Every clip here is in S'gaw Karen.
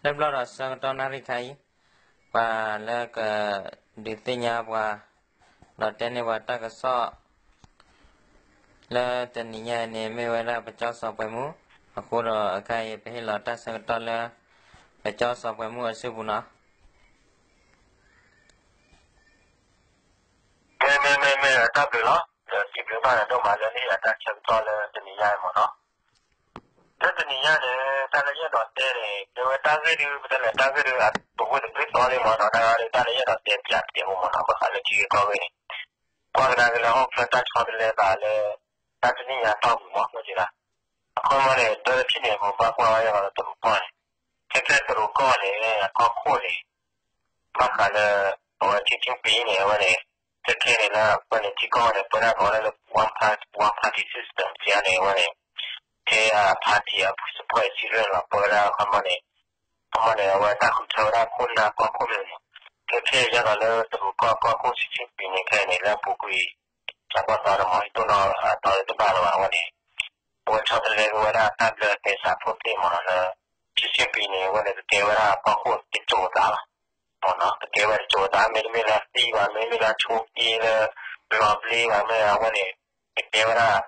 တဘျီဒီးဆၢကတီၢ်နၣ်ရံၣ်ခါအံၤ, ပှၤလၢကဒုးသ့ၣ်ညါပှၤ ဒီးတဲန့ၢ်ပှၤတၢ်ကစီၣ် လၢတနံၤညါအံၤန့ၣ် မ့ၢ်ဝဲဒၣ်ပကၠီစီၤပှဲၤမူ, အဃိဒီးအခါအံၤ ပဟ့ၣ်လီၤတၢ်ဆၢကတီၢ်လၢ ပကၠီစီၤပှဲၤမူအစုပူၤနီၤ. မ့ၢ်မ့ၢ်မ့ၢ်မ့ၢ် တၢ်ဘျုးလီၤ. ဒီးစံးဘျုးဘၣ်ဒီးဒိၣ်မးလၢနဟ့ၣ်ယၤတၢ်ဆၢကတီၢ်လၢတနံၤညါအံၤမ့ၢ်နီၤ. လၢတနံၤညါန့ၣ် တၢ်လၢယအဲၣ်ဒိးတဲန့ၣ် ကဲဝဲတၢ်ဂ့ၢ်ဒုး ပတဲလဲၣ်တၢ်ဂ့ၢ်ဒုး ပဝဲတဘျုးသီလံမ့ၢ်နီၤ, တၢ်ဂ့ၢ်ဒုး တၢ်လၢယအဲၣ်ဒိးတဲပၠးတကဲးဖိမ့ၢ်နီၤ, ဘၣ်ဃးလၢထံဂ့ၢ်ကီၢ်ဂ့ၢ်န့ၣ် ကွၢ်ကဒါက့ၤလၢဟီၣ်ခိၣ်ချၢတၢ်ဆီတလဲသးလၢ တၢ်တနံၣ်ညါတီၢ်ပူၤမ့ၢ်နီၤ, ကဲဒၣ် အခီပညီန့ၣ် တၢ်တထံၣ်န့ၣ် ပဘၣ်ကွၢ်ဝဲယဲၢ်လီၤလၢတရူးကီၢ်န့ၣ်, ခဲခဲတရူးကီၢ်န့ၣ် အကီၢ်ခိၣ်န့ၣ် ဘၣ်ဃးလၢ အဝဲ Xi Jinping န့ၣ် အဝဲန့ၣ် ခဲခဲန့ၣ်လၢအဝဲန့ၣ် ထံကီၢ်န့ၣ် ပဝဲဒၣ်ကီးလၢ one party, one party system န့ၣ် အဝဲန့ၣ် ထဲအ party အ support စံးရဲၣ်လီၤ ပဝဲဒၣ်အခီပညီန့ၣ်, အခီပညီန့ၣ် အဝဲတၢ်ဃုထၢဝဲဒၣ်ခိၣ်နၢ်ကီၢ်ခိၣ်မ့ၢ်မ့ၢ်, ခဲခဲယဲၢ်လီၤလၢတရူးကီၢ်ကီၢ်ခိၣ် Xi Jinping န့ၣ် ခဲအံၤန့ၣ် လၢအပူၤကွံာ် စးပီသီန့ၣ်မ့ၢ် ယတိၢ်နီၣ်အတီၤလၢတဘၣ်လၢၤဘၣ် အဝဲန့ၣ် အဝဲဆီတလဲက့ၤဝဲဒၣ်တၢ်ဘျၢသဲစးခိၣ်သ့ၣ်မ့ၢ်နီၤလၢ Xi Jinping န့ၣ် အဝဲန့ၣ်ကကဲဝဲဒၣ်ကီၢ်ခိၣ်တစိၤအသးလီၤ. မ့ၢ်နီၤ ကကဲဝဲတစိၤအသး မ့တမ့ၢ်လၢအသံဘၣ် မ့တမ့ၢ်လၢအဆိးက့လၢ လီၤဘျ့ဘၣ် မ့ၢ်အဝဲန့ၣ် ကကဲဝဲဒၣ်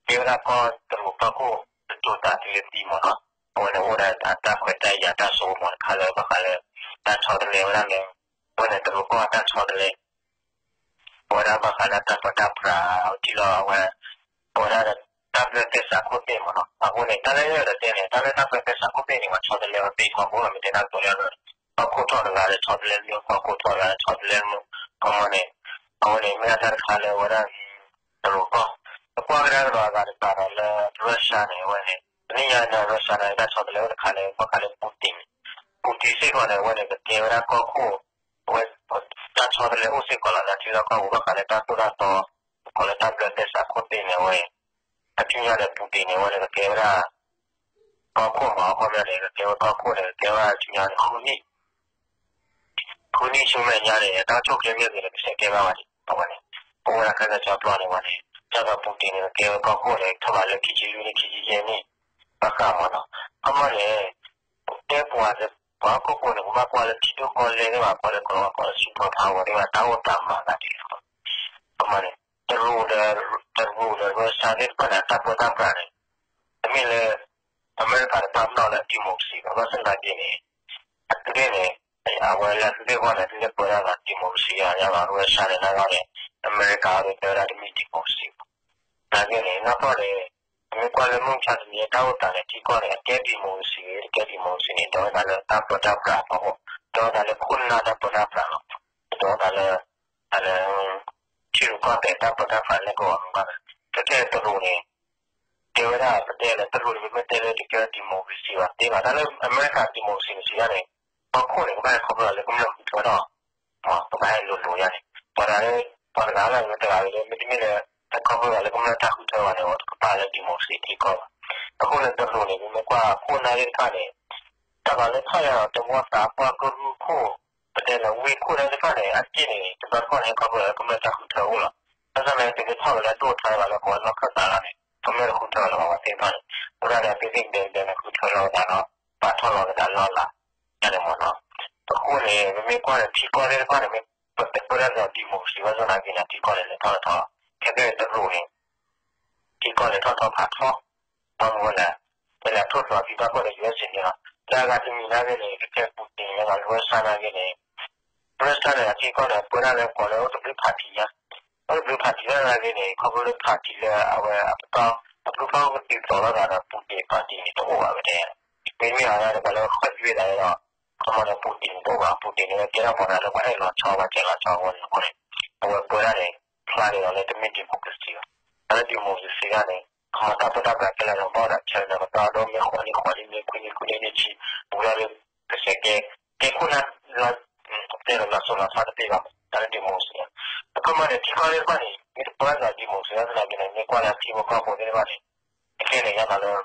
ကဲဝဲဒၣ်ကီၢ်တရူးကီၢ်ခိၣ်တစိၤသးတုၤလၢသံမ့ၢ်နီၤ. အဝဲန့ၣ်အိၣ်ဒီးအတၢ်ခွဲးတၢ်ယာ်တၢ်စိကမီၤတခါလၢဘၣ်ဃးလၢ တၢ်ဆီတလဲဝဲဒၣ်လၢ အဝဲန့ၣ်တရူးကီၢ်အတၢ်ဆီတလဲ ပဝဲဒၣ်ဘၣ်ဃးလၢတၢ်ပၢတၢ်ပြးအီၤထံလီၤ အဝဲ ပဝဲဒၣ်တၢ်ဘျၢသဲစးခိၣ်သ့ၣ်မ့ၢ်နီၤ. အဃိန့ၣ် တၢ်လၢယအဲၣ်ဒိးတဲန့ၣ် တၢ်လၢတၢ်ဘျၢသဲစးခိၣ်သ့ၣ်န့ၣ် ပှၤဆီတလဲဝဲသ့ခီဖျိလီၤ မ့ၢ်တဲတၢ်ကတိၤလၢ ကီၢ်ခိၣ်ထီၣ်တဂၤဒီးဆီတလဲမ့ၢ် ကီၢ်ခိၣ်ထီၣ်တဂၤဒီးဆီတလဲမ့ၢ် ခီမီန့ၣ် အဝဲန့ၣ် မ့ၢ်ဒၣ်တၢ်တခါလၢအဝဲဒၣ် တရူးကီၢ် ပကွၢ်ကဒါကဒီးအဂၤတကးဒီးလၢ Russia န့ၣ် အဝဲန့ၣ် တနံၣ်ညါန့ၣ် Russia န့ၣ် တၢ်ဆီတလဲအိၣ်တခါလၢ ဘၣ်ဃးလၢ Putin န့ၣ် Putin စ့ၢ်ကီးန့ၣ် အဝဲန့ၣ် ကကဲဝဲဒၣ်ကီၢ်ခိၣ် အဝဲ တၢ်ဆီတလဲအိၣ်စ့ၢ်ကီးလီၤ လၢထံလီၢ်ကီၢ်ပူၤ ဘၣ်ဃးလၢတၢ်သိၣ်တၢ်သီ ပကိးလၢတၢ်ဘျၢသဲစးခိၣ်သ့ၣ်န့ၣ် အဝဲ အထံၣ်ညါဒီး Putin န့ၣ် အဝဲန့ၣ် ကကဲဝဲဒၣ် ကီၢ်ခိၣ်မ့ၢ် အခီပညီန့ၣ် ကကဲဝဲကီၢ်ခိၣ်န့ၣ် ကကဲဝဲဒၣ်ထံၣ်ညါန့ၣ် ဃုနံၣ် ဃုနံၣ်ဆူမဲာ်ညါန့ၣ် တၢ်ဆိၣ်ချ့မ့ၢ်ဂ့ၤန့ၣ် ကဆဲးကဲဘၣ်ဝဲန့ၣ် အဝဲန့ၣ် အိၣ်ဝဲဒၣ်ခဲလၢာ်ကၠီပျီန့ၣ်ဝဲန့ၣ် ကၠီဒီး Putin န့ၣ် ကကဲဝဲကီၢ်ခိၣ်န့ၣ် ထီၣ်ဘးလၢခံဆံလွံၢ်နံၣ် ခံဆံယဲၢ်နံၣ် ဘၣ်ဃးမ့ၢ်နီၤ အခီပညီန့ၣ် တဲပှၤ ပှၤဟီၣ်ခိၣ်ဖိန့ၣ် ပဘၣ်ကွၢ်လၢထံဒိၣ်ကီၢ်လဲၢ်သ့ၣ်တဖၣ် ပှၤလၢကီးလီၤကီးလၢ super power သ့ၣ်တဖၣ် တၢ်အိၣ်သးမၤသးဒ်လဲၣ် အခီပညီန့ၣ် တရူးဒီး တရူးဒီး Russia သ့ၣ်တဖၣ်န့ၣ် အတၢ်ပၢတၢ်ပြးန့ၣ် တမ့ၢ်လၢ အမဲရကၤတပာ်ပနီၣ်လၢ democracy ဘၣ် ဘၣ်ဆၣ်သနာ်က့န့ၣ် အသုးသ့ၣ်န့ၣ် အဝဲလၢအသုးသ့ၣ်အဂီၢ်န့ၣ် သုးသ့ၣ်ပၢတၢ်သး democracy ယါယါလီၤ Russia န့ၣ် နာ်ဂ့ၤန့ၣ် အမဲရကၤအဝဲတဲဝဲဒၣ်တမ့ၢ် democracy ဘၣ် သနာ်က့န့ၣ် နီၢ်ကီၢ်န့ၣ် ပမ့ၢ်ကွၢ်လၢမုၢ်မဆါတနံၤအတၢ်အိၣ်သးန့ၣ် ထံကီၢ်န့ၣ် အကဲ democracy ဂ့ၤ တကဲ democracy န့ၣ် ဒီးဝဲဒၣ်လၢတၢ်ပၢတၢ်ပြးအဖီခိၣ် ဒီးဝဲဒၣ်လၢခိၣ်နၢ်တၢ်ပၢတၢ်ပြးလီၤ ဒီးဝဲဒၣ်လၢ တၢ်လၢ ထံရူၢ်ကီၢ်သဲးတၢ်ပၢတၢ်ပြးလၢကဝီၤမူဘၣ် ခဲခဲတရူးန့ၣ် တဲဝဲဒၣ်ပတဲလၢတရူးန့ၣ် ပမ့ၢ်တဲလၢတကဲ democracy ဘၣ်သ့ဘၣ် တၢ်လၢအမဲရကၤ democracy န့ၣ်စံးဒ်န့ၣ် ကီၢ်ခိၣ်န့ၣ် ကဘၣ်ဟဲခီဖျိလၢကမျၢၢ်ဃုထၢထီၣ် ပဘၣ်ဟဲလိၤလိၤယါန့ၣ် ပှၤတဂၤလၢ ပှၤတဂၤလၢအဂ့ၤတဂၤဂ့ၤလၢ မ့တမ့ၢ်လၢ ဟဲခီဖျိလၢကမျၢၢ်တၢ်ဃုထၢဘၣ်န့ၣ် အတကပာ်လၢ democracy ထံကီၢ်ဘၣ် အဃိန့ၣ်တရူးန့ၣ် ပမ့ၢ်ကွၢ်ခိၣ်နၢ်သ့ၣ်တဖၣ်န့ၣ် တၢ်ဘၣ်လၢထီၣ်ယါဒီးတဝီသးပှၢ်ကရူၢ်ခိၣ် ပတဲလၢဝ့ၢ်ခိၣ်သ့ၣ်တဖၣ်န့ၣ် အစ့ၢ်န့ၣ် တဘျီတခီၣ်န့ၣ် ဟဲခီဖျိလၢကမျၢၢ်တၢ်ဃုထၢအိၣ်လီၤ ဘၣ်ဆၣ်သနာ်က့ သုးက့ထီၣ်ဝဲလၢဒိၣ်ထီဘၣ်လၢကဝီၤနီၢ်ခၢၣ်သးလီၤန့ၣ် ကမျၢၢ်တဃုထၢလၢၤဘၣ်ဝဲသ့ၣ်တဖၣ်န့ၣ် အဝဲဒၣ်ဒီးသုးသ့ၣ်ကဒဲကဒဲန့ၣ် ဃုထၢလီၤဝဲသးဒီး ပာ်ထီၣ်လီၤကဒါလီၤလး ယါန့ၣ်မ့ၢ်နီၤ အဃိန့ၣ် ပမ့ၢ်ကွၢ်ဒီးထံကီၢ်သ့ၣ်တဖၣ်န့ၣ် မ့ၢ်ပတပၢတၢ်သး democracy ဘၣ်ဆၣ်သနာ်က့န့ၣ် ထံကီၢ်န့ၣ်လဲၤထီၣ်လဲၤထီ ခဲကဲတရူးန့ၣ် ထံကီၢ်လဲၤထီၣ်ထီဖးထီ ဘၣ်မနုၤလဲၣ် ပလဲၤထိၣ်သီသံဘၣ်ဖှိၣ်ဒီး ယူၢ်အ့ၣ်စ့န့ၣ်လီၤ လၢအဂၤတမံၤနာ်က့န့ၣ် ကကဲပူၤတ့ၢ်န့ၣ်လီၤ Russia နာ်က့န့ၣ် Russia န့ၣ် အထံကီၢ်န့ၣ် ပၢတၢ်လၢကိးလၢအိၣ်တဘျုး party ညါ အိၣ်တဘျုး party နာ်က့န့ၣ် ခီဖျိလၢ party လၢအဝဲအပတီၢ် အဘျုးဖးအိၣ်ကတုၤသိးလိာ်သးဒီး ပူၤတ့ၢ် party န့ၣ် တအိၣ်ဘၣ်ဝဲတဲ မ့မ့ၢ်အဝဲဒၣ်ပှၤလၢဃီၣ်ယွဲၢ်သးဒီး ခီမီန့ၣ် ပူၤတ့ၢ်န့ၣ်တအိၣ်ဘၣ် ပူၤတ့ၢ်န့ၣ် ကဲထီၣ်ပှၤတဂၤလၢပှၤအဲၣ်လီၤဆီ ပှၤစၢၤလီၤဆီအဃိန့ၣ် အဝဲပၢတၢ်န့ၣ် ဖျါန့ၣ်ဒီးလၢတမ့ၢ် democracy ဘၣ် တၢ်လၢ democracy တခါန့ၣ် ခီမီတၢ်ပၢတၢ်ပြးခဲလၢာ်န့ၣ် ဘၣ်ဒီးဆၢန့ၣ် ပတီၢ်ဒိၣ်မ့ၢ်ဃိးနံၣ် ဃိးနံၣ်မ့ၢ်ခွံနံၣ် ခွံနံၣ်နံၣ်ဆံ ပူၤလီၤလၢ ကဆဲးကဲ ကဲခိၣ်နၢ်လၢ တဲလီၤလီၤစိၤလီၤထီတသ့ဘၣ် တၢ်လၢ democracy အခီမီန့ၣ် ထံကီၢ်သ့ၣ်တဖၣ်န့ၣ် မ့ၢ်တပၢတၢ်သး democracy သနာ်က့န့ၣ် မ့ၢ်ကွၢ်လၢထံဖိကီၢ်ဖိသ့ၣ်တဖၣ်န့ၣ် အခဲန့ၣ် ယါမးလၢ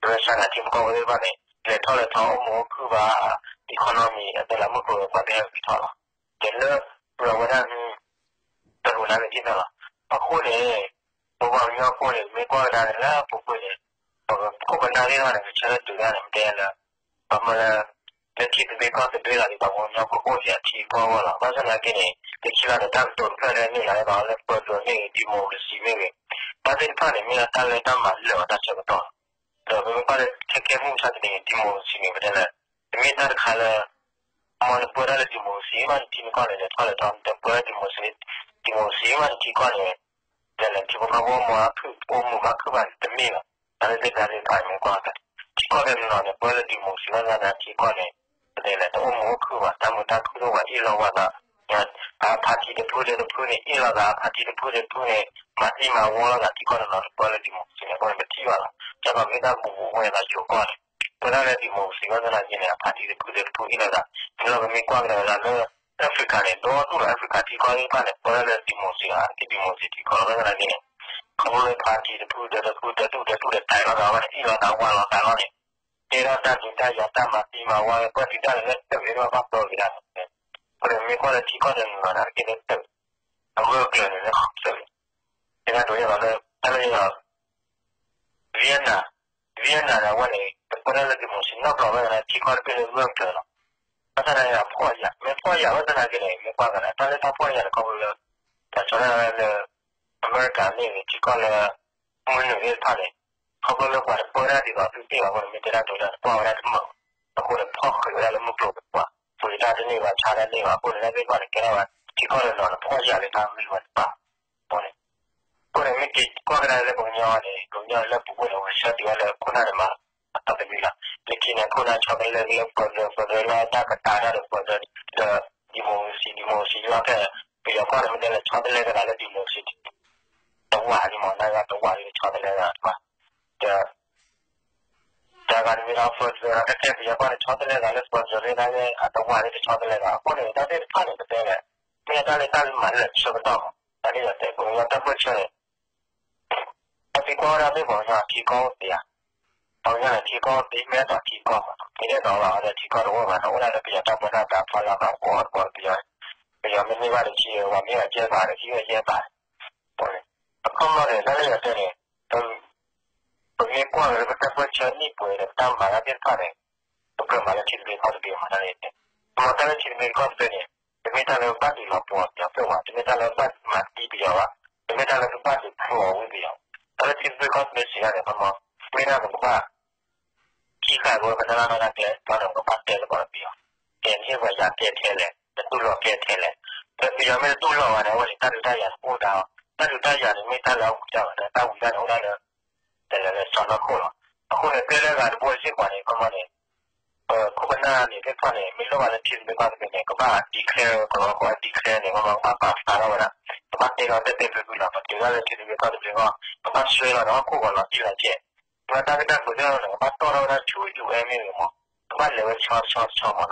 Russia န့ၣ် ထံဖိကီၢ်ဖိသ့ၣ်တဖၣ်န့ၣ် လဲၤထီၣ်လဲၤထီ အိၣ်မူအိၣ်ခုၣ်ဘၣ် economy အသလးမုၢ်ကျိၤဝဲၤကွာ်သ့ၣ်ဟဲဂံၢ်ထီၣ်လီၤ ဒီးလၢ ပဝဲဒၣ် တရူးနာ်က့ဒ်သိးလီၤ အဃိန့ၣ် ပပှၤကညီဖိန့ၣ် မ့ၢ်ကွၢ်ကဒါန့ၣ်လၢပူၤကွံာ်န့ၣ် ပခိၣ်ပနၢ်သ့ၣ်တဖၣ်န့ၣ် ကဆၢထၢၣ်တုၤဒၣ်န့ၣ် မ့ၢ်တဲလၢ ပမ့ၢ်လၢ ထံ လၢထံသဘျ့ကီၢ်သဘျ့လီၤဒ်သိး ပှၤကညီကအိၣ်ဒံးအထံအကီၢ်အဂီၢ်လီၤ. ဘၣ်ဆၣ်သနာ်က့န့ၣ် လၢခံလီၤဒီးတၢ်ကတိၤတဖျၢၣ်လၢန့ၣ်လီၤ ဒ်သိးလၢ federal မ့ၢ်ဂ့ၤ democracy မ့ၢ်ဂ့ၤ တၢ်သ့ၣ်တဖၣ်န့ၣ် မ့ၢ်ဒၣ်တၢ်လၢတၢ်မၤလၢာ်အီၤတၢ်ဆၢကတီၢ်လီၤ. ဒီးပမ့ၢ်ကွၢ်လၢခဲကဲမုၢ်မဆါတနံၤန့ၣ် democracy န့ၣ် ပတဲလၢ တမ့ၢ်တၢ်တခါလၢ မ့ၢ်နပၢတၢ်လၢ democracy မး နထံနကီၢ်န့ၣ် လဲၤထီၣ်လဲၤထီ နတပၢ democracy, democracy မး နထံကီၢ်န့ၣ် လဲၤလဲၤထံဖိကီၢ်ဖိ မ့ၢ်အိၣ်မူဘၣ်ခုၣ်ဘၣ်န့ၣ် တမ့ၢ်ဘၣ်. တၢ်လၢသ့ၣ်တဖၣ်န့ၣ် မ့ၢ်ကွၢ် ထံကီၢ်တနီၤနီၤန့ၣ် ပၢလၢ democracy ဘၣ်ဆၣ်သနာ်က့ ထံကီၢ်န့ၣ် ပတဲလဲၤတအိၣ်မူအိၣ်ခုၣ်ဘၣ် တၢ်မုာ်တၢ်ခုၣ်တအိၣ်ဘၣ် အ့ၣ်လိာ်ဝဲသး အ party တဖုဒီးတဖုန့ၣ် အ့ၣ်လိာ်သး အ party တဖုဒီးတဖုန့ၣ် မၤသံမၤဝီလိာ်သး ထံကီၢ်တနီၤတပၢလၢ democracy န့ၣ် အဃိန့ၣ် ပထံၣ်ဘၣ်လီၤ. ကဲသိးမ့ၢ်တၢ်ဘူးဘူးဝဲသးယိၤကီၢ်န့ၣ် ပၢတၢ်လၢ democracy ဘၣ်ဆၣ်သနာ်က့န့ၣ် အ party တဖုဒီးတဖုအ့ၣ်လိာ်သး ဒီးပမ့ၢ်ကွၢ်ကဒါဝဲဒၣ်လၢ Africa န့ၣ် ဒီဒူၣ်လီၤ Africa ထံကီၢ်သ့ၣ်တဖၣ်န့ၣ် ပၢတၢ်လၢ democracy အါတက့ၢ် democracy ထံကီၢ်လီၤ. ဘၣ်ဆၣ်သနာ်က့န့ၣ် ခီဖျိလၢ party တဖုဒီးတဖုဒီးဒူၣ်ဒီးထူၣ်ဒီးတၢ်အ့ၣ်လိာ်သးဝဲန့ၣ် အ့ၣ်လိာ်သးဝးလိာ်သးလီၤန့ၣ် တဲထီၣ်တၢ်ဒုးတၢ်ယၤ တၢ်မၤသံမၤဝါ ပှၤဒုးတၢ်လၢလၢတၢၢ်ဂ့ၤ ဘၣ်ဘၣ်ပၢဂ့ၤဒၣ်န့ၣ် အဃိန့ၣ် မ့ၢ်ကွၢ်လၢထံကီၢ်တနီၤနီၤန့ၣ် အကဲလၢတၢၢ် အဂၢၢ်ကျၢၤန့ၣ်လၢခီၣ်တၢၢ် တဲဒၣ်ဒိးယဲၢ်လီၤလၢ တၢ်လၢယဲၢ်လီၤ Vietnam Vietnam န့ၣ် အဝဲန့ၣ် တပၢတၢ်လၢ democracy နီတဘျီဘၣ် ထံကီၢ်တဘ့ၣ်လၢဂၢၢ်ကျၢၤလီၤ. ဘၣ်ဆၣ်သနာ်က့ အဖှီၣ်ယာ် မ့ၢ်ဖှီၣ်ယာ်ဘၣ်ဆၣ်သနာ်က့န့ၣ် မ့ၢ်ကွၢ်ကဒါ တၢ်လၢတၢ်ဖှီၣ်ယာ်န့ၣ် ခီဖျိလၢ တၢ်ဆီတလဲလၢ အမဲရကၤမ့ၢ်ဂ့ၤ ထံကီၢ်လၢ မုၢ်နုာ်သ့ၣ်တဖၣ်န့ၣ် ခီဖျိလၢပှၤတပၢတၢ်ဒ်သိးသုသ့ၣ်ဘၣ်အဃိန့ၣ် မ့ၢ်တဲတၢ်ဒိးတၢ်တပှၢ်ဝဲဒၣ်တမုာ်ဘၣ်. အဃိန့ၣ် ဖီၣ်ဃုာ်ဝဲဒၣ်လၢမုၢ်ကျိၤဝဲၤကွာ် ပှ့ၤတၢ်တန့ၢ်ဘၣ် ဆါတၢ်တန့ၢ်ဘၣ် အဃိန့ၣ် တၢ်သ့ၣ်တဖၣ်န့ၣ် ကဲထီၣ်ဝဲ ထံကီၢ်တနီၤန့ၣ် ဖှီၣ်ယာ်လၢတၢ်ဂ့ၢ်ဝဲတဖၣ် အဃိန့ၣ် အဃိန့ၣ် မ့ၢ်က့ၤကွၢ်ကဒါလၢပှၤကညီန့ၣ် ပှၤကညီလၢပူၤကွံာ်န့ၣ် ဂဲၤဆၢထၢၣ်ဝဲလၢခိၣ်နၢ်န့ၣ်မၤ အသးသမံလီၤ. လၢခံန့ၣ် ခိၣ်နၢ်ဆီတလဲက့ၤလၢ federal federal လၢတၢ်ကတာ်တၢ်ဒီး federal ဒီး democracy democracy လီၤခဲ ပယီၤကီၢ်န့ၣ်မ့ၢ်တဲလၢဆီတလဲကဒါလၢ democracy တဝးန့ၣ်မ့ၢ် နဂၤတဝးန့ၣ်ဆီတလဲကဒါတဝး ဒီး တဂၤန့ၣ်မ့ၢ်ဒၣ် federal လီၤ ခဲခဲ ပယီၤကီၢ်န့ၣ်ဆီတလဲကဒါလၢ federal န့ၣ် အတဝးန့ၣ်တဆီတလဲကဒါ အဃိန့ၣ် တၢ်သ့ၣ်တဖၣ်န့ၣ် ပတဲလဲၣ် မ့ၢ်တၢ်လၢတၢ်လၢမၤလၢာ်ဆၢကတီၢ်မး တၢ်လၢယတဲ ပှၤကညီတၢ်ပၢၢ်ဆၢန့ၣ် တၢ်သံကွၢ်ဝဲဒၣ်မ့ၢ်ပှၤကညီထံကီၢ်အိၣ်သ့ဧါ, ပှၤကညီန့ၣ်ထံကီၢ်အိၣ်သ့ မ့ၢ်အဲၣ်ဒိးထံကီၢ်မး မ့ၢ်အဲၣ်ဒိးလီၤ ဒီးထံကီၢ်တအိၣ်ဘၣ် နအိၣ်ဒၣ်လၢပယီၤတၢ်ပၢတၢ်ပြးဖီလာ်ဘၣ် ပှၤပယီၤ ပယီၤမ့ၢ်န့ၢ်ဘၣ်တဆံ ပှၤမ့ၢ်အယဲၢ်ဘၣ်ဒီး ဟံးဝဲယဲၢ်ဘၣ် အခီပညီန့ၣ် တၢ်လၢယတဲန့ၣ် ပမ့ၢ်ကွၢ်က့ၤလၢပတၢ်ပၢၢ်ဆၢနံၣ်ပှဲၤဒီးပတၢ်မၤတၢ်သ့ၣ်တဖၣ်န့ၣ် ပကြၢးမၤလၢထံသဘျ့ကီၢ်သဘျ့မး တၢ်လၢယတဲ ပမၤတၢ်လၢထံသဘျ့ကီၢ်သဘျ့န့ၣ် တမ့ၢ်တၢ်လၢပဘၣ်ဒုးလီၤပှီၤပယီၤဖျၢၣ်ဝဲ တမ့ၢ်တၢ်လၢပဘၣ်ဒုးမၤသံပယီၤဘၣ် တမ့ၢ်တၢ်လၢပဘၣ်ဒုးဖျိးဝံပယီၤ တၢ်လၢထံသဘျ့ကီၢ်သဘျ့စံးတၢ်န့ၣ် ခီမီ မ့ၢ်ဒၣ်ပကဘၣ် ခံခါကဝဲပတၢ်လၢ်နီၢ်တၢ်ကျဲ တဘျီန့ၣ် ပကဘၣ်တဲသကိးဒီးပယီၤ ကဲနဟ့ၣ်ပှၤယၤကဲထဲလဲၣ် နတူၢ်လိာ်ကဲထဲလဲၣ် ဒီးပယီၤမ့ၢ်တတူၢ်လိာ်ဘၣ်န့ၣ် အဝဲန့ၣ် တၢ်ဒုးတၢ်ယၤန့ၣ်အိၣ်ဒၣ်အီၤ တၢ်ဒုးတၢ်ယၤန့ၣ် မ့ၢ်တၢ်လၢအဝံတၢ်ဘၣ်ဒီး တၢ်ဝံတၢ်န့ၣ်အိၣ်ဒၣ်လၢ တလဲၤလၢစီၤနီၢ်ခိၣ်လီၤ. အဃိန့ၣ် တဲလၢဂၤတဘိစ့ၢ်ကီးန့ၣ် ခီမီန့ၣ် ပခိၣ်ပနၢ်န့ၣ်သ့ၣ်တဖၣ်န့ၣ် မ့ၢ်လိၣ်ဘၣ်လၢထံသဘျ့ကီၢ်သဘျ့န့ၣ် ကဘၣ် declare ကလီကီ declare န့ၣ် ခီမီ ကဘၣ်ပာ်ဖျါထီၣ်ဝဲဒၣ် ကဘၣ်တဲလီၤတဲတဲဖျုဖျုလီၤ ပတုၤဒၣ်လၢထံသဘျ့ကီၢ်သဘျ့အဂီၢ် ကဘၣ်ဆွဲလီၤဒီးဟီၣ်ခိၣ်ဂီၤလီၤတံၢ်လီၤဆဲး ဒီးတၢ်ဂ့ၢ်တၢ်ကျိၤသ့ၣ်တဖၣ်န့ၣ် ကဘၣ်တီၢ်ထီၣ်ဝဲဒၣ်ဆူ ယူၣ်အဲၣ် မ့ၢ်ဂ့ၤမး ကဘၣ်လဲၤဝဲတဆီတဆီတဆီမးနီၤ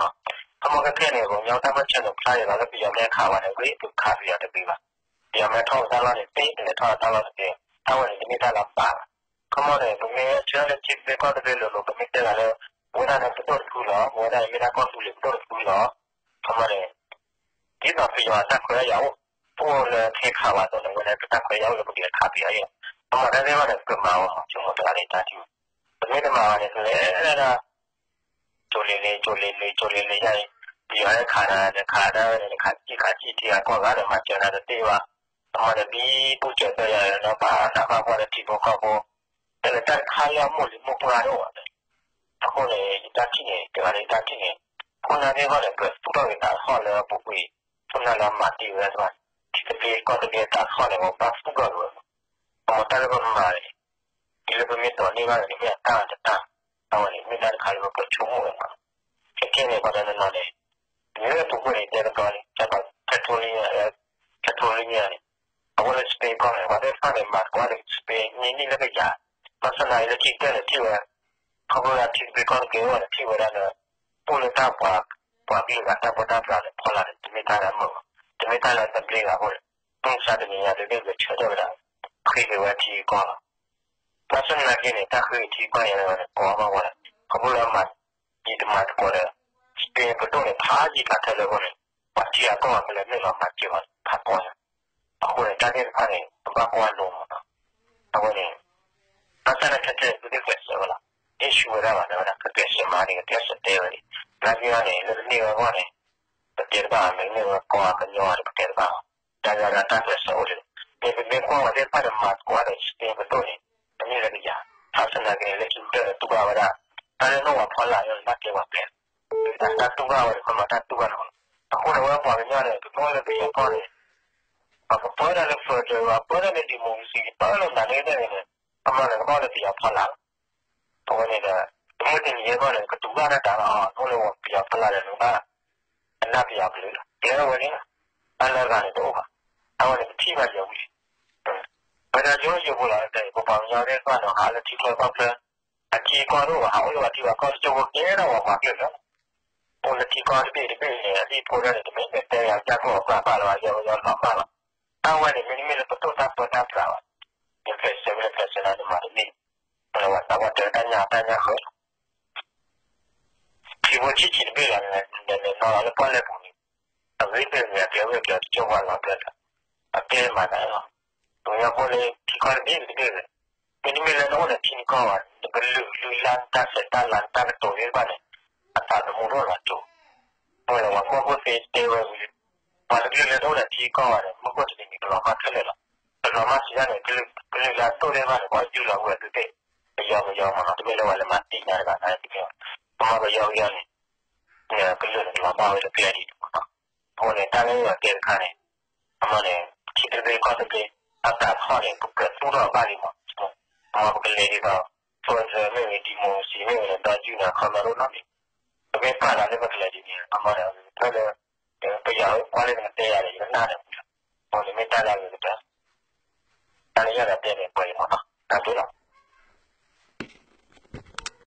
ခီမီခဲခဲန့ၣ် ပှၤကညီတၢ်ပၢၢ်ဆၢန့ၣ် ဖျါယံၤလီၤလၢပယီၤမ့ၢ်ခးဝဲန့ၣ် ဂ့ၤပခးပယီၤတဂ့ၤဘၣ် ပယီၤမ့ၢ်ထီၣ်ပတၢ်လီၢ်န့ၣ် သ့ပလဲၤထီၣ်တၢ်လီၢ်တဂ့ၤ တၢ်ဝဲန့ၣ် တမ့ၢ်တၢ်လၢအပာ်ဘၣ် ခီမီန့ၣ် ပမ့ၢ်ဆၢလၢထံသဘျ့ကီၢ်သဘျ့လိၤလိၤ ပမ့ၢ်တဲဂၤလၢ ပဝဲဒၣ်န့ၣ်ပဒိၣ်တဖုလီၤ ပဝဲဒၣ်အံၤမ့ၢ်ဒၣ်ကီၢ်သူလ့ၤပဒိၣ်တဖုလီၤ ခီမီန့ၣ် ဒ်သိးပယီၤအတၢ်ခွဲးတၢ်ယာ်အိၣ် အိၣ်လၢခဲခးဘၣ်အသိးန့ၣ် ဝဲဒၣ်ပတၢ်ခွဲးတၢ်ယာ်အိၣ်လၢပကလဲၤခးပယီၤအံၤလီၤ ခီမီတၢ်သ့ၣ်တဖၣ်န့ၣ် ပကမၤဝဲမး ဆိကမိၣ်တဂၤန့ၣ်တၢ်ထံၣ် ပမ့ၢ်တမၤဘၣ်န့ၣ် ပလဲၤဒၣ် ကၠိလ့လ့ ကၠိလ့လ့ ကၠိလ့လ့ယါအံၤ ပယီၤဟဲခးနၤ နခးတၢ်ဝဲန့ၣ် နခးစံၣ်ခးစံၣ်ထံဂၤကီၢ်ဂၤဒီး မၤစၢၤနၤတသ့ဘၣ် အမၤဒီးဘံဘူစၢၤတၢ်ယၤဒီး ပာ်နးဘၣ်ပှၤလၢထံဖိကီၢ်ဖိ တဲလၢတၢ်တခါလၢအမိၢ်လံၤမိၢ်ပှၢ်တအိၣ်ဘၣ် အဃိန့ၣ် ယတၢ်ထံၣ်န့ၣ် တဂၤန့ၣ်ယတၢ်ထံၣ်န့ၣ် ခိၣ်နၢ်သ့ၣ်တဖၣ်န့ၣ် ကြၢးသူၣ်ထီၣ်က့ၤတၢ်ထီၣ်လၢအပူၤကွံာ် ခိၣ်နၢ်လၢအမၤတ့ၢ်ဝဲတဖၣ် ထံသဘျ့ကီၢ်သဘျ့တၢ်ထီၣ်န့ၣ် ပဘၣ်သူၣ်ထီၣ်က့ၤဝဲ အမၤတၢ်လၢပမၤန့ၣ် ဒ်လၢပမ့ၢ်ဒိးန့ၢ်ဘၣ်န့ၣ် မ့ၢ်အတၢ်တတၢ် အဝဲန့ၣ် မ့ၢ်တၢ်တခါလၢပကြၢးဆိကမိၣ်ဝဲမး ခဲခဲန့ၣ် ပှၤတနီၤနီၤန့ၣ် မ့ၢ်လၢပူၤကွံာ်န့ၣ် တဲကတီၤန့ၣ် ကဲသိး Catalonia Catalonia န့ၣ် အဝဲလၢ Spain ကီၢ်န့ၣ် ပှၤသ့ၣ်တဖၣ်န့ၣ် မၤသကိးဒီး Spain န့ၢ်နံၣ်လၢကယၤ ဘၣ်ဆၣ်သနာ်က့လၢခံကတၢၢ်န့ၣ် ထံၣ်ဝဲ ခီဖျိလၢထံသဘျ့ကီၢ်သဘျ့အဂီၢ်န့ၣ် ထံၣ်ဝဲဒၣ်လၢ အိၣ်လၢတၢ်ပှၤ ပှၤကလုာ်ဂၤတၢ်ပၢတၢ်ပြးန့ၣ် ဖီလာ်န့ၣ် တမ့ၢ်တၢ်လၢအမုာ်ဘၣ် တမ့ၢ်တၢ်လၢသဘျ့ဂၤအဃိန့ၣ် မုၢ်မဆါတနံၤညါ ဒုးန့ၢ်ဂဲၤဆၢထၢၣ်ဝဲဒၣ် ဃ့က့ၤဝဲထံကီၢ်လီၤ. ဘၣ်ဆၣ်သနာ်က့န့ၣ် တၢ်ဃ့က့ၤထံကီၢ်ယါန့ၣ် ကိးဘၣ်ဝဲ ခီဖျိလၢမၤ ယံာ်တမၤသကိးဒီး Spain ပဒိၣ်န့ၣ် ဖးယံာ်ဖးထၢလၢအဃိန့ၣ် ပှၤထံဂၤကီၢ်ဂၤကလဲၤနုာ်လီၤမၤစၢၤအီၤန့ၣ် ဖးကီယါ အဃိန့ၣ် တၢ်သ့ၣ်တဖၣ်န့ၣ် ပဘၣ်ကွၢ်လိမးနီၤ အဝဲန့ၣ် ဘၣ်ဆၣ်န့ၣ် ခဲခဲန့ၣ် သုသ့ၣ်ကျဲးစၢးဝဲလီၤ. issue ဝဲဒၣ်ဘၣ် တဲဝဲဒၣ် ကကျဲးစၢးမၤန့ၣ် ကကျဲးစၢးတဲဝဲန့ၣ် နာ်က့အီၤန့ၣ် လၢကန့ၢ်ဝဲအဂီၢ်န့ၣ် ပတဲတဘၣ်ဘၣ် မ့ၢ်န့ၢ်ဝဲကီၢ်အကညီဒီး ပတဲတဘၣ်ဘၣ် တၢ်ဂၤဒၣ်တၢ်ကျဲးစၢးအိၣ်လံ မ့ၢ်ပမ့ၢ်ကွၢ်ဝဲသ့ၣ်တဖၣ်န့ၣ် မၤသကိးဒီး စတ့ပဒိၣ်န့ၣ် တမ့ၢ်လၢကယၤ ဟးစနၢက့န့ၣ် လၢခံကတၢၢ်န့ၣ် တူၢ်ဘၣ်ဝဲဒၣ် တၢ်လၢနီၢ်ဝၤဖီလာ်န့ၣ် တၢ်ကဲပှၤကျဲ တၢ်တူၢ်ဘၣ်ဝဲန့ၣ် ခီမၤတၢ်တူၢ်ဘၣ်န့ၣ် အဃိန့ၣ် ဝဲပှၤကညီန့ၣ် ကဘၣ်လၢပယီၤကီၢ်န့ၣ် ပကပၢတၢ်လၢ federal ပၢတၢ်လၢ democracy ပၢလၢမနုၤန့ၣ် အမၤန့ၣ် ကဘၣ်လၢပယီၤဖီလာ်လီၤ အဝဲန့ၣ်ဒီး တမုၢ်တနံၤအဂီၢ်န့ၣ် ကတူၢ်ဘၣ်တၢ်တၢ်လီၤ အိၣ်လၢပယီၤဖီလာ်ဒီး နကဘၣ် ကနၣ်ပယီၤကလုာ်လီၤ ကျဲဝဲန့ၣ် တၢ်လၢအဂၤန့ၣ်တအိၣ်ဘၣ် အဝဲန့ၣ် ပထံၣ်ဘၣ်ယဲၢ်ဝံၤ ပဝဲဒၣ်ယိယိဖိလီၤ ပပှၤကညီသ့ၣ်တဖၣ်န့ၣ် ဟးလၢထံချၢကီၢ်ချၢ အထံကီၢ်တအိၣ်ဘၣ် ဟးအိၣ်လၢပှၤထံပှၤကီၢ်တကၠိဖိကဲထီၣ်ပှၤပှၤကလုာ်လီၤ အိၣ်လၢထံကီၢ်တဘ့ၣ်တဘ့ၣ်န့ၣ် အဒ်ဖိဒၣ်န့ၣ် တမ့ၢ်တဲယၤကၢ်ကီၢ်အကျါဘၣ်လၢၤဘၣ် ယီယီလီၤမၢ်လီၤ တၢ်ဝဲန့ၣ် မ့တမ့ၢ်လၢပတိၢ်တၢ်ပၢတၢ်ပြးဘၣ် ယကျဲးစၢးဝဲလၢကျဲးစၢးနၤန့ၣ်မၤတမ့ၢ် ပဝဲတၢ်ဝဲတဲတၢ်ညါတၢ်ညါဃၢၤလီၤ ထံဖိဆံးဆံးတဘ့ၣ်လီၤန့ၣ် နီၤလီၤလၢပီၣ်လဲၣ်ပူၤန့ၣ် အဂ့ၤကတၢၢ်န့ၣ် အကျဲဝဲၢ်ကျဲၤတကၠိပှၤလီၤကျဲၤကျဲၤ အတဲမၤသးလီၤ ပှၤကညီဖိလၢထံကီၢ်တဘ့ၣ်တဘ့ၣ်န့ၣ် မ့တမ့ၢ်လၢနအိၣ်ဒီးထံနကီၢ်ဘၣ် နကလုာ်ကလုာ်လၢနတၢ်ဆဲးတၢ်လၤနတၢ်ကတိၤသ့ၣ်တဖၣ်န့ၣ် အသးသမူတအိၣ်လီၤကၠိ အဃိန့ၣ် ပှၤမုၢ်ခိၣ်သ့တဲဝဲဝံၤ ပှၤတကလုာ်လၢနအိၣ်ဒီးထံကီၢ်ဘၣ်န့ၣ် မုၢ်ခိၣ်တနံၤန့ၣ် ကလီၤမၢ်ခဲလၢာ်လီၤ ကလီၤမၢ်စံးဒၣ်န့ၣ် ကလုာ်လၢအတိၢ်သ့ၣ်တဖၣ်န့ၣ် ပှၤဒုးလီၤဝဲသုသ့ၣ် ကယီကယီမးနီၤ တမ့ၢ်လၢပှၤလဲၤမၤသ့ၣ်ညါတဂၤန့ၣ်တမ့ၢ်ဘၣ် ပမၤကယီကယီန့ၣ် ကလုာ်န့ၣ် ကလီၤမၢ်ဝဲလၢကျဲဒ်န့ၣ်မးနီၤ အဃိန့ၣ် တၢ်လၢယတဲတခါန့ၣ် အမ့ၢ်န့ၣ် ထံတဘ့ၣ်ကီၢ်တဘ့ၣ် တၢ်သးထီၣ်န့ၣ် ပကြၢးသူၣ်ထီၣ်ဘၣ်လံမး အမ့ၢ်ပကလဲၤဒ်သိး federal မ့ၢ်ဂ့ၤ democracy မ့ၢ်ဂ့ၤန့ၣ် ဒီးယုၢ်န့ၣ် ခီမီၤတအိၣ်နီတမံၤ ပမ့ၢ်ပာ်သးလၢပကလဲၤဒ်န့ၣ် အမ့ၢ်န့ၣ် ဖဲလၢ ပယီၤကွၢ်လၢနကတဲယၤန့ၣ် ယကနၣ်န့ၣ်ဝံၤလီၤ အဃိန့ၣ်မ့ၢ်တၢ်လၢအဂ့ၤကတၢၢ် တၢ်လၢယအဲၣ်ဒိးတဲန့ၣ် ပှဲၤအံၤမးနီၤ တၢ်ဘျုးလီၤ.